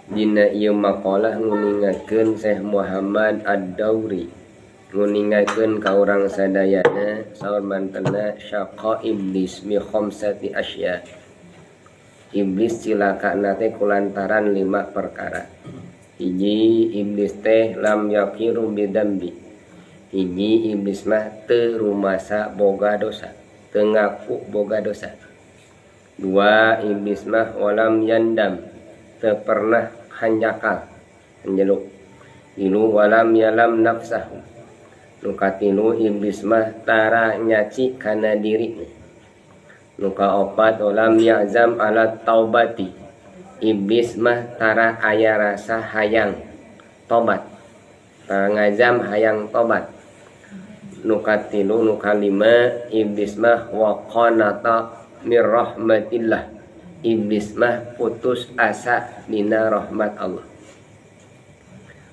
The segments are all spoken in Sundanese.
Dina ieu maqalah nguningakeun Syekh Muhammad Ad-Dauri, nguningakeun ka urang sadayana, saur mantena, syaqa iblis bi khamsati asya. Iblis cilakana teh kulantaran lima perkara. Hiji, iblis teh lam yaqiru bidambi. Hiji, iblis mah teu rumasa boga dosa, teu ngaku boga dosa. Dua, iblis mah walam yandam, teu pernah hanjakal hanjeluk. Tilu, walam yalam nafsahu. Nu katilu, iblis mah tara nyaci kana diri. Nu kaopat, walam ya'zam ala taubati. Iblis mah tara aya rasa hayang tobat, tara ngazam hayang tobat. Nu katilu, nu kalima, iblis mah wa qanata mir rahmatillah. Iblis mah putus asa dina rahmat Allah.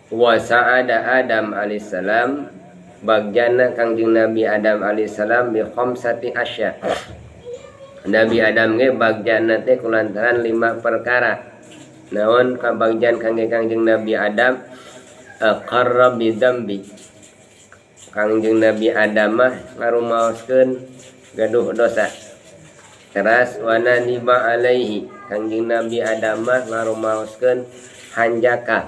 Wa sa'ada Adam alaihissalam, bagjana Kangjeng Nabi Adam alaihissalam, bi khamsati asya. Nabi Adam ge bagjana teh kulantaran lima perkara. Naon kabagjan kangge Kangjeng Nabi Adam? Aqarra bi dzambi. Kangjeng Nabi Adam mah ngarumaoskeun gaduh dosa. Teras wa nadima alaihi. Kangjeng Nabi Adam mah ngarumaoskeun hanjaka.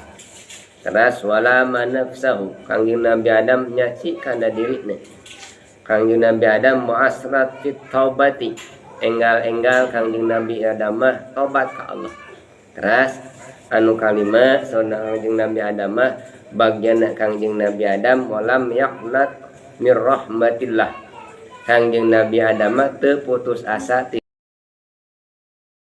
Teras wala nafsahu. Kangjeng Nabi Adam nyaci kana dirina. Kangjeng Nabi Adam muasrat fit taubati. Enggal-enggal Kangjeng Nabi Adam mah tobat ka Allah. Teras anu kalima, saudara, Kangjeng Nabi Adam mah bagian Kangjeng Nabi Adam walam yaqnat mir rahmatillah. Kangjeng Nabi Adam mah teu putus asa ti